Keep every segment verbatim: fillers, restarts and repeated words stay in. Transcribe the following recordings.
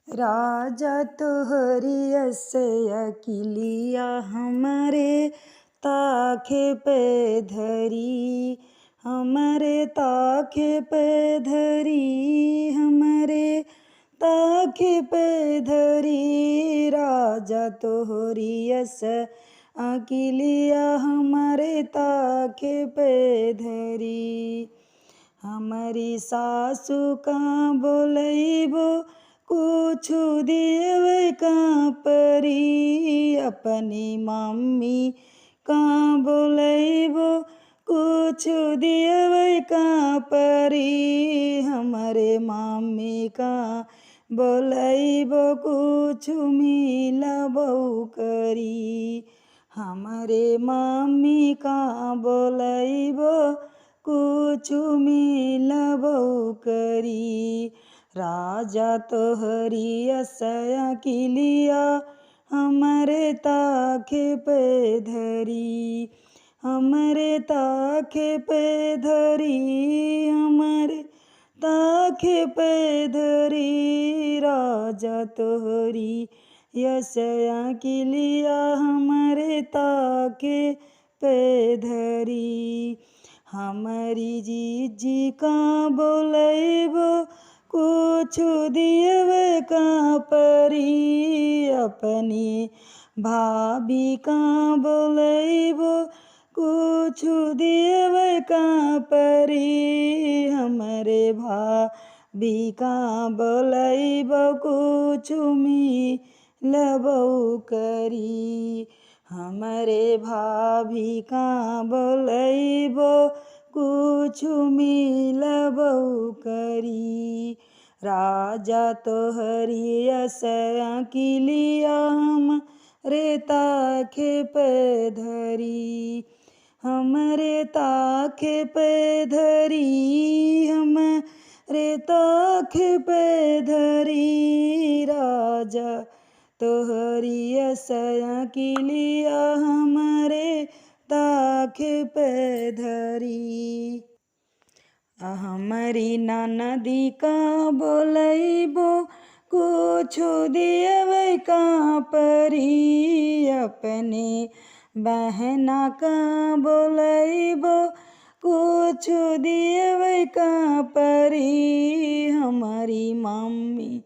राजा तोहरी अस अकिलिया हमरे ताखे पे धरी, हमरे ताखे पे धरी, हमरे ताखे पे धरी। राजा तोहरी अस अकिलिया हमरे ताखे पे धरी। हमरी सासु का बोलैबो कुछु दियवे का परी, अपनी मम्मी का बोलैबो कुछु दियवे का परी, हमरे मम्मी का बोलैबो कुछु मिलबो करी। हमरे मम्मी का बोलैबो कुछु मिलबो करी। राजा तोहरी अस अकिलिया हमरे ताखे पे धरी, हमरे ताखे पे धरी, हमरे ताखे पे धरी। राजा तोहरी अस अकिलिया हमरे ताखे पे धरी। हमरी जीजी का बोलैबो कुछु दियवे का परी, अपनी भाभी का बोलैबो कुछु दियवे का परी, हमरे भाभी का बोलैबो कुछु मिलबो करी। हमरे भाभी का बोलैबो कुछु मिलबो करी। राजा तोहरी अस अकिलिया हमरे ताखे पे धरी, हमरे ताखे पे धरी, हमरे ताखे पे धरी। राजा तोहरी अस अकिलिया हमरे ताखे पे धरी। हमरी ननदी का बोलैबो कुछु दियवे का परी, अपने बहना का बोलैबो कुछु दियवे का परी, हमरी मम्मी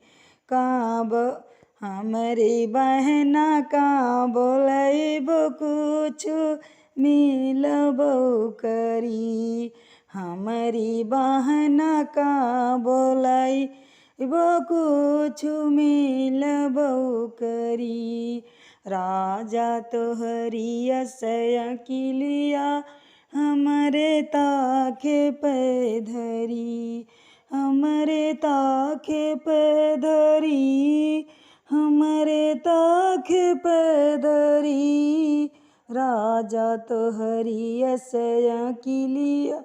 का ब-, हमरी बहना का बोलैबो कुछु मिलबो करी, हमरी बहना का बोलैबो कुछु मिलबो करी। राजा तोहरी अस अकिलिया हमरे ताखे पे धरी, हमरे ताखे पे धरी, हमरे ताखे पे धरी। राजा तोहरी अस अकिलिया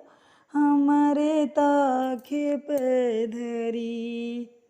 हमरे ताखे पे धरी।